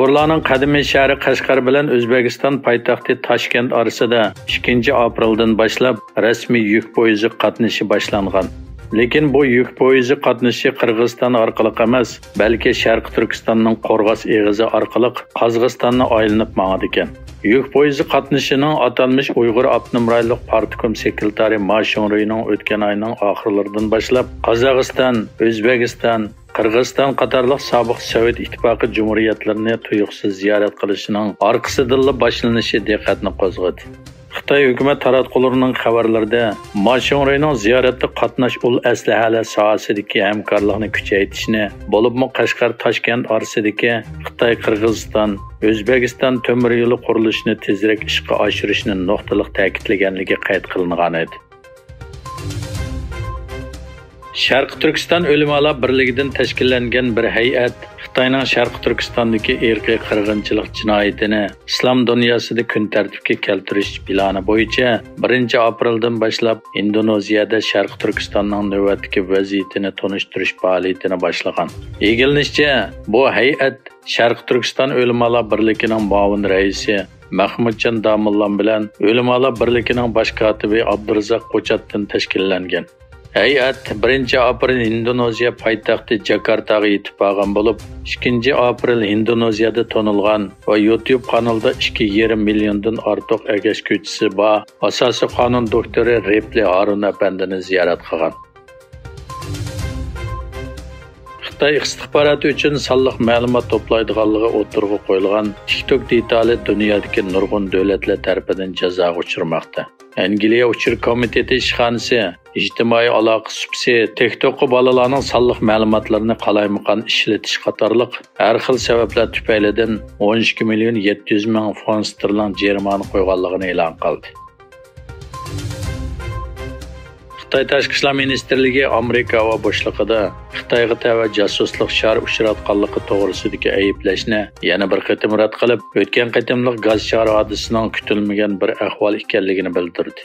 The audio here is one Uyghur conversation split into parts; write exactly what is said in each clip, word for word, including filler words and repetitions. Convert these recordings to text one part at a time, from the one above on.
ئۇيغۇرلارنىڭ قەدىمىي شەھىرى قەشقەر بىلەن ئۆزبېكىستان پايتەختى تاشكەنت ئارىسىدا ئىككىنچى ئاپرېلدىن باشلاپ رەسمىي يۈك پويىزى قاتنىشى باشلانغان. لېكىن بۇ يۈك پويىزى قاتنىشى قىرغىزىستان ئارقىلىق ئەمەس، بەلكى شەرقىي تۈركىستاننىڭ قورغاس ئېغىزى ئارقىلىق قازاقىستاننى ئايلىنىپ ماڭىدىكەن. يۈك پويىزى قاتنىشىنىڭ ئاتالمىش ئۇيغۇر ئاپتونوم رايونلۇق پارتكوم سېكرېتارى ما شۇڭرۇينىڭ ئۆتكەن ئاينىڭ ئاخىرلىرىدىن باشلاپ قازاقىستان، ئۆزبېكىستان، قىرغىزىستان قاتارلىق سابىق سوۋېت ئىتتىپاقى جۇمھۇرىيەتلىرىنى تۇيۇقسىز زىيارەت قىلىشىنىڭ ئارقىسىدىنلا باشلىنىشى دىققەتنى قوزغىدى. خىتاي ھۆكۈمەت تاراتقۇلىرىنىڭ خەۋەرلىرىدە، ما شۇڭرۇينىڭ زىيارەتتە قاتناش ئۇل ئەسلىھەلەر ساھەسىدىكى ھەمكارلىقنى كۈچەيتىشنى، بولۇپمۇ قەشقەر تاشكەنت ئارىسىدىكى خىتاي قىرغىزىستان، ئۆزبېكىستان تۆمۈر يولى قۇرۇلۇشىنى تېزرەك ئىشقا ئاشۇرۇشنى نۇقتىلىق تەكىتلىگەنلىكى قەيت قىلىنغانىدى. شەرقىي تۈركىستان ئۆلىمالار بىرلىكىدىن تەشكىللەنگەن بىر ھەيئەت خىتاينىڭ شەرقىي تۈركىستاندىكى ئىرقىي قىرغىنچىلىق جىنايىتىنى ئىسلام دۇنياسىدا كۈن تەرتىپكە كەلتۈرۈش پىلانى بويىچە بىرىنچى ئاپرېلدىن باشلاپ ئىندونېزىيەدە شەرقىي تۈركىستاننىڭ نۆۋەتتىكى ۋەزىيىتىنى تونۇشتۇرۇش پائالىيىتىنى باشلىغان. ئىگىلىنىشىچە، بۇ ھەيئەت شەرقىي تۈركىستان ئۆلىمالار بىرلىكىنىڭ مۇئاۋىن رەئىسى مەخمۇتجان داموللام بىلەن ئۆلىمالار بىرلىكىنىڭ باش كاتىپى ئابدۇرازاق قوچاتتىن تەشكىللەنگەن. ھەيئەت بىرىنچى ئاپرېل ئىندونېزىيە پايتەختى جاكارتاغا يېتىپ بارغان بولۇپ، ئىككىنچى ئاپرېل ئىندونېزىيەدە تونۇلغان ۋە يۇتيۇب قانىلىدا ئىككى يېرىم مىليوندىن ئارتۇق ئەگەشكۈچىسى بار ئاساسىي قانۇن دوكتورى رىپلى ھارۇن ئەپەندىنى زىيارەت قىلغان. خىتاي ئىستىخباراتى ئۈچۈن سانلىق مەلۇمات توپلايدىغانلىقى ئوتتۇرىغا قويۇلغان تىك توك دېتالى دۇنيادىكى نۇرغۇن دۆلەتلەر تەرىپىدىن جازاغا ئۇچرىماقتا. ئەنگلىيە ئۇچۇر كومىتېتى ئىشخانىسى ئىجتىمائىي ئالاقە سۇپىسى تىك توكقا بالىلارنىڭ سانلىق مەلۇماتلىرىنى قالايمىقان ئىشلىتىش قاتارلىق ھەر خىل سەۋەبلەر تۈپەيلىدىن ئون ئىككى مىليون يەتتە يۈز مىڭ فونت ستېرلىڭ جەرىمانە قويغانلىقىنى ئېلان قىلدى. خىتاي تاشقى ئىشلار مىنىستىرلىكى ئامېرىكا ھاۋا بوشلۇقىدا خىتايغا تەۋە جاسۇسلۇق شارى ئۇچراتقانلىقى توغرىسىدىكى ئەيىبلەشنى يەنە بىر قېتىم رەت قىلىپ، ئۆتكەن قېتىملىق گاز شارى ھادىسىسىنىڭ كۈتۈلمىگەن بىر ئەھۋال ئىكەنلىكىنى بىلدۈردى.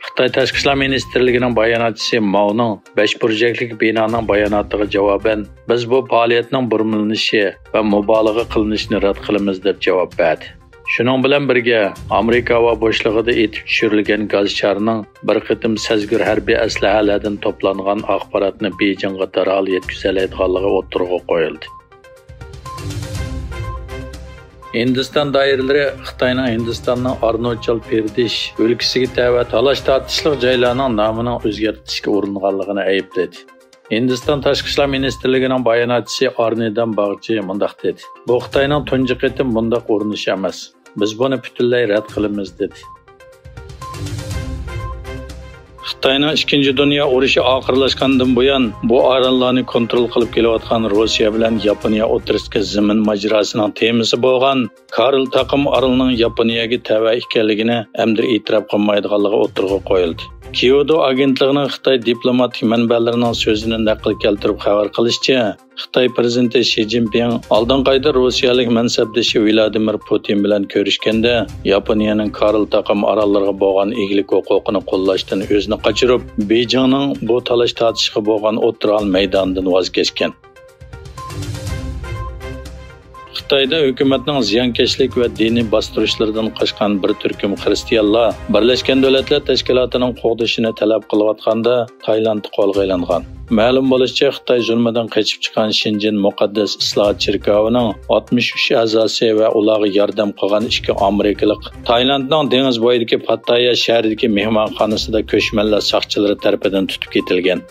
خىتاي تاشقى ئىشلار مىنىستىرلىكىنىڭ باياناتچىسى ماۋنىڭ بەش بۇرجەكلىك بىنانىڭ باياناتىغا جاۋابەن، بىز بۇ پائالىيەتنىڭ بۇرمىلىنىشى ۋە مۇبالىغە قىلىنىشىنى رەت قىلىمىز، دەپ جاۋاب بەردى. شۇنىڭ بىلەن بىرگە، ئامېرىكا ھاۋا بوشلۇقىدا ئېتىپ چۈشۈرۈلگەن گاز شارىنىڭ بىر قېتىم سەزگۈر ھەربىي ئەسلىھەلەردىن توپلانغان ئاخباراتنى بېيجىڭغا دەرھال يەتكۈزەلەيدىغانلىقى ئوتتۇرىغا قويۇلدى. ھىندىستان دائىرىلىرى خىتاينىڭ ھىندىستاننىڭ ئارۇناچال پردېش ئۆلكىسىگە تەۋە تالاش-تارتىشلىق جايلارنىڭ نامىنىڭ ئۆزگەرتىلىشكە ئۇرۇنغانلىقىنى ئەيىبلىدى. ھىندىستان تاشقى ئىشلار مىنىستىرلىكىنىڭ باياناتچىسى ئارنىدام باغچى مۇنداق دېدى: «بۇ خىتاينىڭ تۇنجى قېتىم بۇنداق ئۇرۇنۇشى ئەمەس. بىز بۇنى پۈتۈنلەي رەت قىلىمىز» دېدى. خىتاينىڭ ئىككىنچى دۇنيا ئۇرۇشى ئاخىرلاشقاندىن بۇيان، بۇ ئاراللارنى كونترول قىلىپ كېلىۋاتقان روسىيە بىلەن ياپونىيە ئوتتۇرىسىدىكى زېمىن ماجىراسىنىڭ تېمىسى بولغان كارل تاقىم ئارىلىنىڭ ياپونىيەگە تەۋە ئىكەنلىكىنى ئەمدى ئېتىراپ قىلمايدىغانلىقى ئوتتۇرىغا قويۇلدى. كيودو ئاگېنتلىقىنىڭ خىتاي دىپلوماتىك مەنبەلىرىنىڭ سۆزىنى نەقىل كەلتۈرۈپ خەۋەر قىلىشىچە، خىتاي پىرېزىدېنتى شى جىنپىڭ ئالدىنقى ئايدا روسىيەلىك مەنسەپدىشى ۋلادىمىر پۇتىن بىلەن كۆرۈشكەندە، ياپونىيەنىڭ كارل تاقىم ئاراللىرىغا بولغان ئىگىلىك ھوقۇقىنى قوللاشتىن ئۆزىنى قاچۇرۇپ، بېيجىڭنىڭ بۇ تالاش-تارتىشقا بولغان ئوتتۇرا ھال مەيدانىدىن ۋاز كەچكەن. خىتايدا ھۆكۈمەتنىڭ زىيانكەشلىك ۋە دىنىي باستۇرۇشلىرىدىن قاچقان بىر تۈركۈم خىرىستىيانلار بىرلەشكەن دۆلەتلەر تەشكىلاتىنىڭ قوغدىشىنى تەلەپ قىلىۋاتقاندا، تايلاند قولغا ئېلىنغان. مەلۇم بولۇشىچە، خىتاي زۇلمىدىن قېچىپ چىققان شېنجېن مۇقەددەس ئىسلاھات چېركاۋىنىڭ ئاتمىش ئۈچ ئەزاسى ۋە ئۇلارغا ياردەم قىلغان ئىككى ئامېرىكىلىق تايلاندنىڭ دېڭىز بويىدىكى پاتتايا شەھىرىدىكى مېھمانخانىسىدا كۆچمەنلەر ساقچىلىرى تەرىپىدىن تۇتۇپ كېتىلگەن.